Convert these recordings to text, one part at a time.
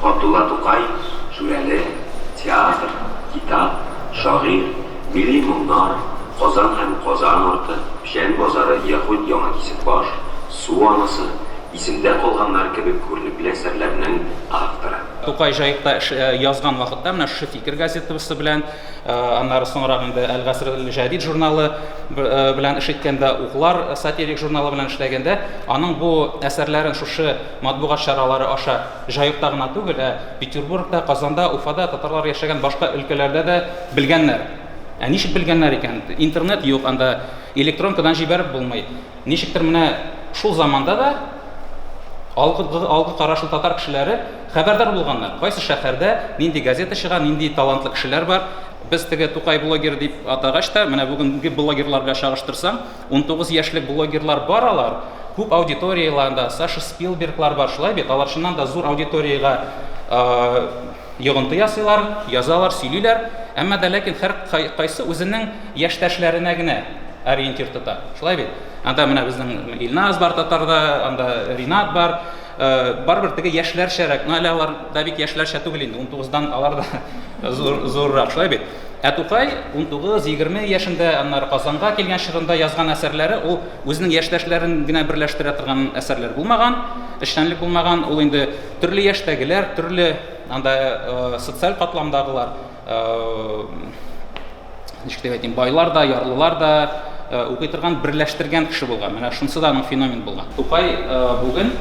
Габдулла Тукай, Шүрәле, Театр, Китап, Шагыйрь, Милли моңнар, Казан һәм Казан арты, Печән базары, Яһүд Яңа Кисекбаш, Су анасы, Исемдә калганнар кебек күренекле әсәрләрнең авторы. Тукай Җаекта язган вакытта менә шушы Фикер газетасы белән, аннары соңрак инде Әл-Гаср әл-Җәдид журналы белән эш иткәндә, Уклар сатирик журналы белән эшләгәндә, аның бу әсәрләрен шушы матбугат чаралары аша Җаекта гына түгел, ә Петербургта, Казанда, Уфада, татарлар яшәгән башка өлкәләрдә дә белгәннәр. Ә ничек белгәннәр икән? Интернет юк, анда электронкадан җибәреп булмый. Ничектер менә шул заманда да алгы, алгы карашлы татар кешеләре хәбәрдар булганнар. Кайсы шәһәрдә нинди газета чыга, нинди талантлы кешеләр бар. Без теге Тукай блогер дип атагач та, менә бүгенге блогерлар белән чагыштырсаң, 19 яшьлек блогерлар бар алар, күп аудиторияле анда, Саша Спилберглар бар, шулай бит, алар чыннан да зур аудиториягә йогынты ясыйлар, язалар, сөйлиләр, әмма дә ләкин һәр кайсы үзенең яшьтәшләренә генә ориентир тота, шулай бит. Анда менә безнең Илназ бар татарда, анда Ринат бар, барыбер теге яшьләрчәрәк, ну әле алар да бик яшьләрчә түгел инде, 19-дан алар да зур, зуррак, шулай бит. Ә Тукай 19-20 яшендә, аннары Казанга килгән чорында язган әсәрләре ул үзенең яшьтәшләрен генә берләштерә торган әсәрләр булмаган, эшчәнлек булмаган. Ул инде төрле яшьтәгеләр, төрле анда социаль катламдагылар, ничек дип әйтим, байлар да, ярлылар да укый торган, берләштергән кеше булган. Менә шунысы да аның феномен булган. Тукай бүген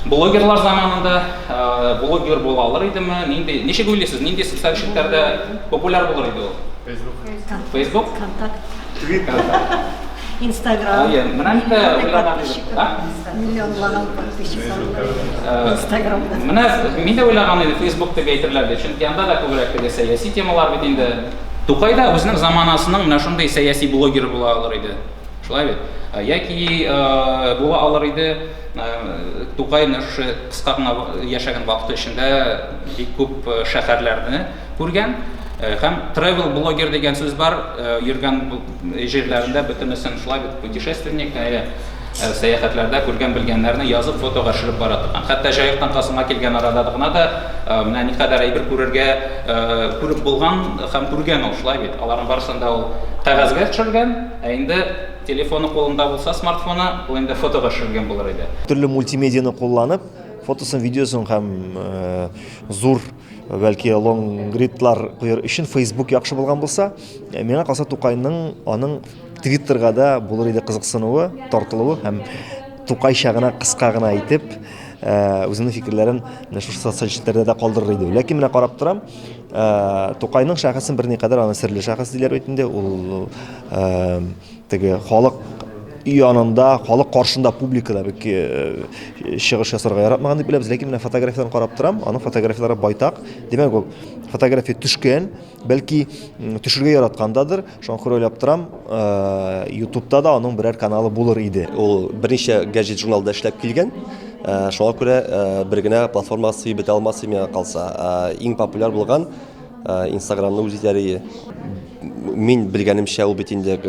блогерлар заманында блогер була алыр идеме? Нинди, ничек уйлыйсыз, нинди социаль челтәрдә популяр булыр иде ул? Facebook. Facebook? Контакт. Twitter. Инстаграм. Әйе, менә мин дә уйлаган идем. А? Миллионлаган подписчиклар. Инстаграмда. Менә мин дә уйлаган идем, Facebook дип әйтерләр дип, чөнки анда да күбрәк теге сәяси темалар бит инде. Тукай да үзенең заманасының менә шундый сәяси блогеры була алыр иде. Шулай бит? Яки була алыр иде, Тукай менә шушы кыска гына яшәгән вакыты эчендә бик күп шәһәрләрне күргән. Һәм travel блогер дигән сүз бар, йөргән җирләрендә бөтенесен шулай бит, путешественник, сәяхәтләрдә күргән белгәннәрне язып фотога төшереп бара торган. Хәтта Җаектан Казанга килгән арада гына да менә никадәр әйбер күрергә күреп булган һәм күргән ул, шулай бит. Аларның барысын да ул кәгазьгә төшергән, ә инде телефоны кулында булса, смартфоны, ул инде фотога төшерелгән булыр иде. Төрле мультимедианы кулланып, фотосын, видеосын һәм зур, бәлки, лонгридлар куер өчен Facebook яхшы булган булса, миңа калса, Тукайның аның Твиттерга да булыр иде кызыксынуы, тартылуы һәм Тукайча гына кыска гына итеп үзенең фикерләрен менә шушы социаль челтәрдә дә калдырыр иде. Ләкин менә карап торам, Тукайның шәхесен берникадәр аны серле шәхес диләр бит инде. Ул теге халык янында, халык каршында публикада бик чыгыш ясарга яратмаган дип беләбез. Ләкин менә фотографияләрен карап торам, аның фотографияләре байтак. Димәк, ул фотография төшкән, бәлки төшергә яраткандадыр. Шуңа күрә уйлап торам, YouTube'та да аның берәр каналы булыр иде. Ул берничә гәҗит журналда эшләп килгән. Шуңа күрә бер генә платформага сыеп бетә алмас миңа калса. Иң популяр булган Инстаграмны үз итәр иде. Мин белгәнемчә, ул бит инде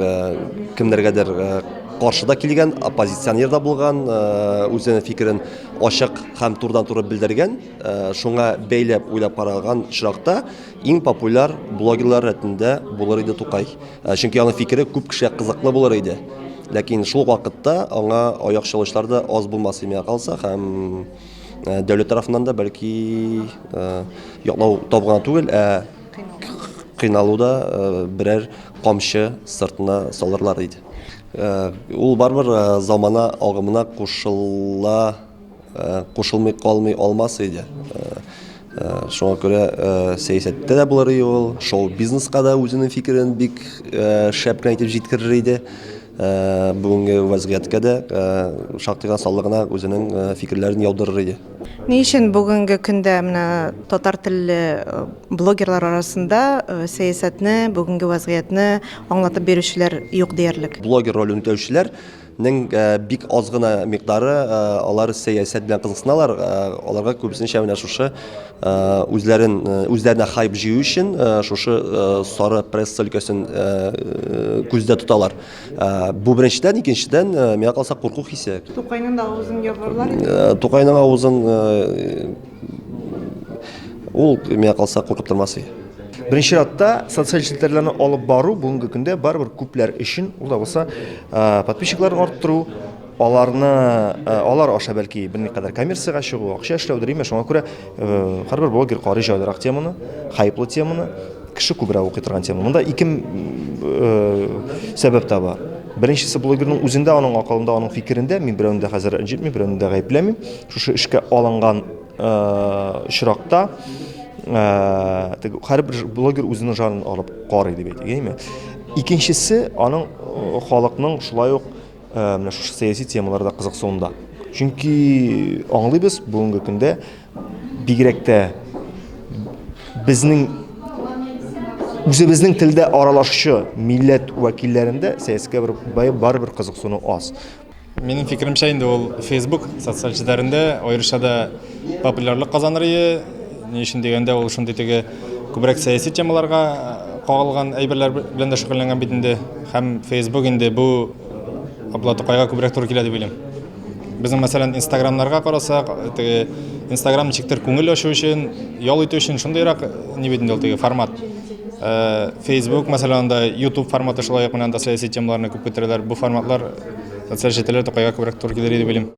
кемнәргәдер каршы да килгән, оппозиционер да булган, үзенең фикерен ачык һәм турыдан-туры белдергән. Шуңа бәйләп уйлап караган очракта, Иң популяр блогерлар рәтендә булыр иде Тукай. Чөнки аның фикере күп кешегә кызыклы булыр иде. Ләкин шул ук вакытта аңа аяк чалучылар да аз булмас миңа калса, һәм дәүләт тарафыннан да бәлки яклау табу гына түгел, ә кыйналу да берәр камчы сыртына салырлар иде. Ул барыбер замана агымына кушыла кушылмый калмый алмас иде. Шуңа күрә сәясәттә дә булыр иде ул, шоу-бизнеска да үзенең фикерен бик шәп кенә итеп җиткерер иде. Бүгенге вазгыятькә дә шактый гына саллы гына үзенең фикерләрен яудырыр иде. Ни өчен бүгенге көндә менә татар телле блогерлар арасында сәясәтне, бүгенге вазгыятьне аңлатып бирүчеләр юк диярлек? Блогер ролен үтәүчеләр нең бик аз гына микъдары алар сәясәт белән кызыксыналар, аларга күбесенчә менә шушы үзләрен үзләренә хайп җыю өчен шушы сары пресса өлкәсен күздә тоталар. Бу беренчедән, икенчедән, миңа калса, курку хисе. Тукайның да авызын ябарлар иде. Тукайның авызын Ул, миңа калса, куркып тормас. Беренче чиратта социаль челтәрләрне алып бару бүгенге көндә барыбер күпләр өчен ул да булса подписчикларын арттыру, аларны алар аша бәлки берникадәр коммерциягә чыгу, акча эшләүдер име. Шуңа күрә һәрбер блогер карый җайлырак теманы, хайплы теманы, кеше күбрәк укый торган тема. Монда ике сәбәп тә бар. Беренчесе блогерның үзендә, аның акылында, аның фикерендә, мин берәүне дә хәзер рәнҗетмим, берәүне дә гаепләмим. Шушы эшкә алынган очракта теге һәрбер блогер үзенең жанрын алып карый дип әйтик, әйеме? Икенчесе аның халыкның шулай ук менә шушы сәяси темаларда кызыксынуында. Чөнки аңлыйбыз, бүгенге көндә бигрәк тә безнең үзебезнең телдә аралашучы милләт вәкилләрендә сәясәткә бер барыбер кызыксыну аз. Минем фикеремчә инде ул Facebook социаль челтәрендә аеруча да популярлык казаныр ие. Ни өчен дигәндә, ул шундый теге күбрәк сәяси темаларга кагылган әйберләр белән дә шөгыльләнгән бит инде. Һәм Facebook инде бу Абдулла Тукайга күбрәк туры килә дип уйлыйм. Безнең мәсәлән Инстаграмнарга карасак, теге Инстаграм ничектер күңел ачу өчен, ял итү өчен шундыйрак ни бит инде ул теге формат. Facebook, мәсәлән, анда YouTube форматы шулай ук менә анда сәяси темаларны күп күтәрәләр. Бу форматлар социаль челтәрләр Тукайга күбрәк туры килер дип уйлыйм.